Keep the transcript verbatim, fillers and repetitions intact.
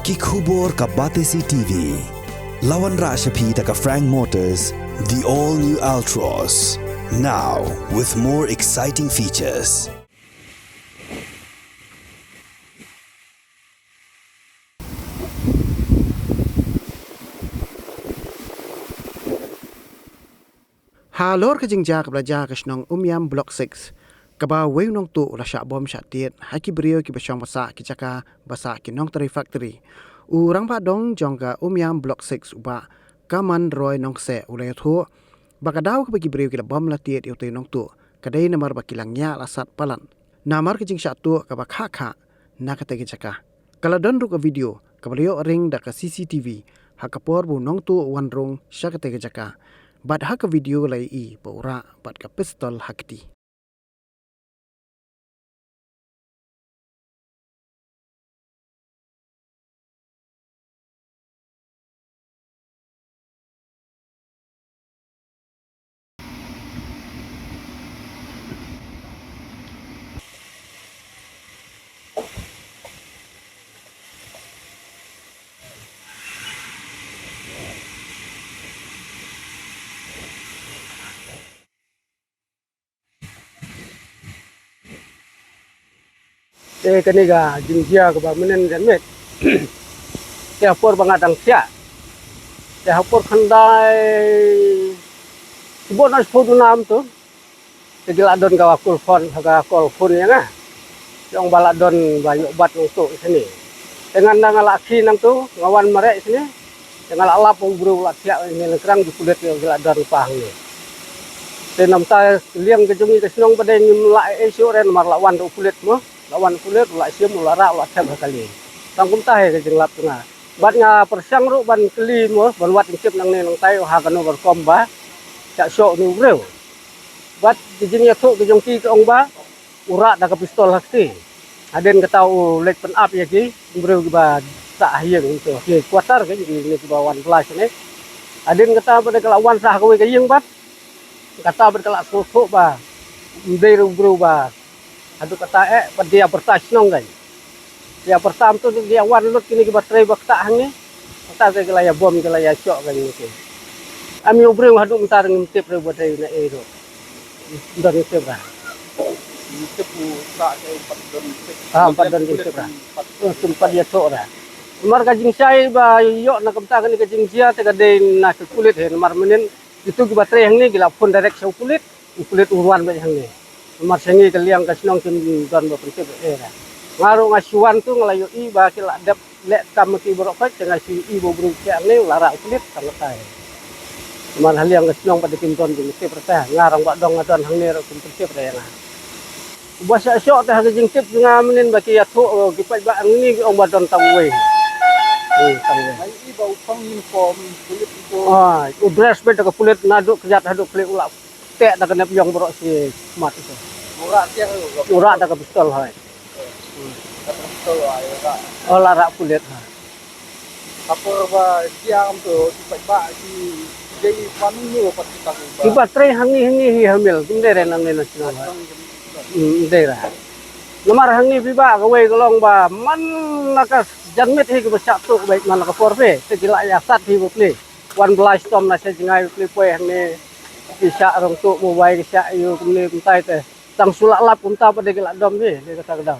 Ki khubor ka Batesi T V. La wanrah sha phi da ka Frank Motors, the all new Altroz. Now with more exciting features. Halor ka jingjia kaba la jia ha ka shnong Umiam Block six, kaba uwei u nongtuh u la shah bom shah tied ha ki briew kiba shong ba sah ki jaka ba sah ki nongtrei factory. U rangbah dong jong ka Umiam Block six u Bah Kaman Roy Nongkseh u la ïathuh ba ka daw kaba ki briew ki la bom la tied ïa utei u nongtuh ka dei namar ba ki la ngiah la sat palat namar ka jingshah tuh kaba khah khah na katei ka jaka. Ka la don ruh ka video kaba la ïoh ring da ka C C T V ha ka por ba u nongtuh u wan rung sha katei ka jaka bad ha ka video la ïohi ba u rah bad ka pistol ha kti. Te kane ka jingjia kaba mynnin ka miet. Te ha por ba nga dang thiah, te ha por khyndai shibun ar spah duna mynta, te ki la don ka call phone, ka call phone ïa nga. Ki ong ba la don ba ïoh bat nongtuh shane. Te nga, nga la khie nangta, nga wan mareh shane. Te nga la lap u briew u la thiah ne lynkrang, ki pulit ki la don pa hangne. Te namar ka liang ka jong ngi ka shnong ba dei ngim lah ei ei shuh re namar la wan u pulit mo. La wan u pulit u la shim u la rah u la thep ha kali. Tang kumta hi ka jinglap jong nga. Bad nga pyrshang ruh ban kylli mo ban wad jingtip nangne nangtai ha kano ka rukom ba shah shoh une u briew. Bad ka jingïathuh ka jong ki ka ong ba u rah da ka pistol ha kti. Hadien kata u leit pynap ïa ki briew kiba sah ha ïing, to ha ki quarter, ki ne kiba wan blast ne. Hadien kata ba dei ka la wan sah ha kawei ka ïing bad kata ba dei ka la sngewthuh ba ym dei u briew ba haduh kata eh ba dei ïa pyrta shnong kan. Ïa pyrta mynta dei ïa wan lut kine kiba trei ba ktah hangne. Kata ki la ïa bom, ki la ïa shoh kan ne ki. Am ïa u briew haduh mynta ngim tip re ba dei na ei ruh. Don tip ra. Tip u sa ke pat don tip. Ah, pat don tip ra. Oh, sim pat ïathuh ra. Namar ka jingshai ba ïoh na kumta kane ka jingjia te ka dei na ki pulit hi namar mynnin kitu kiba trei hangne ki la phone direct sha u pulit. U pulit u wan beit hangne. Namar sha ngi ka liang ka shnong kim don ba pyntip ei ei ra. Nga ruh nga shu wan tu nga la ïohi ba ki la dep leh kam ki baroh khoit, te nga shu ïohi ba u briew u thiah hangne u la rah u pulit tang katai. Namar ha liang ka shnong pat kim don jingtip re te, nga rangbah dong nga don hangne ruh kim pyntip re ïa nga. Uba shah shoh te ha ka jingtip jong nga mynnin ba ki ïathuh ki paidbah hangne ki ong ba don tang uwei. Hmm, tang uwei. Nga ïohi ba u thong uniform pulit itu. Ah, u dress beit da ka pulit naduh kjat haduh khlieh u la teh da ka nep ïong baroh shi mat itu. U rah tiang u. U rah da ka pistol hai. Da ka pistol hai u rah. Oh, la rah pulit ha. Ka por ba jia mynta ki paidbah ki dei mano mano pat kita ki ba. Kiba trei hangne hangne hi ha mill, kim dei re nangne national hai. Hmm, dei re. Namar hangne phi ba kawei ka long ba man la ka janmiet hi kiba shah tuh beit man la ka por phi, te ki la ïa sat hi ba pli. Wan blai shitom na sha jngai ba pli poi hangne. Ki shah rong tuh mobile ki shah ïoh kumne kumtai te. Tang shu la lap kumta pat de ki la dom hi, de kata ka daw.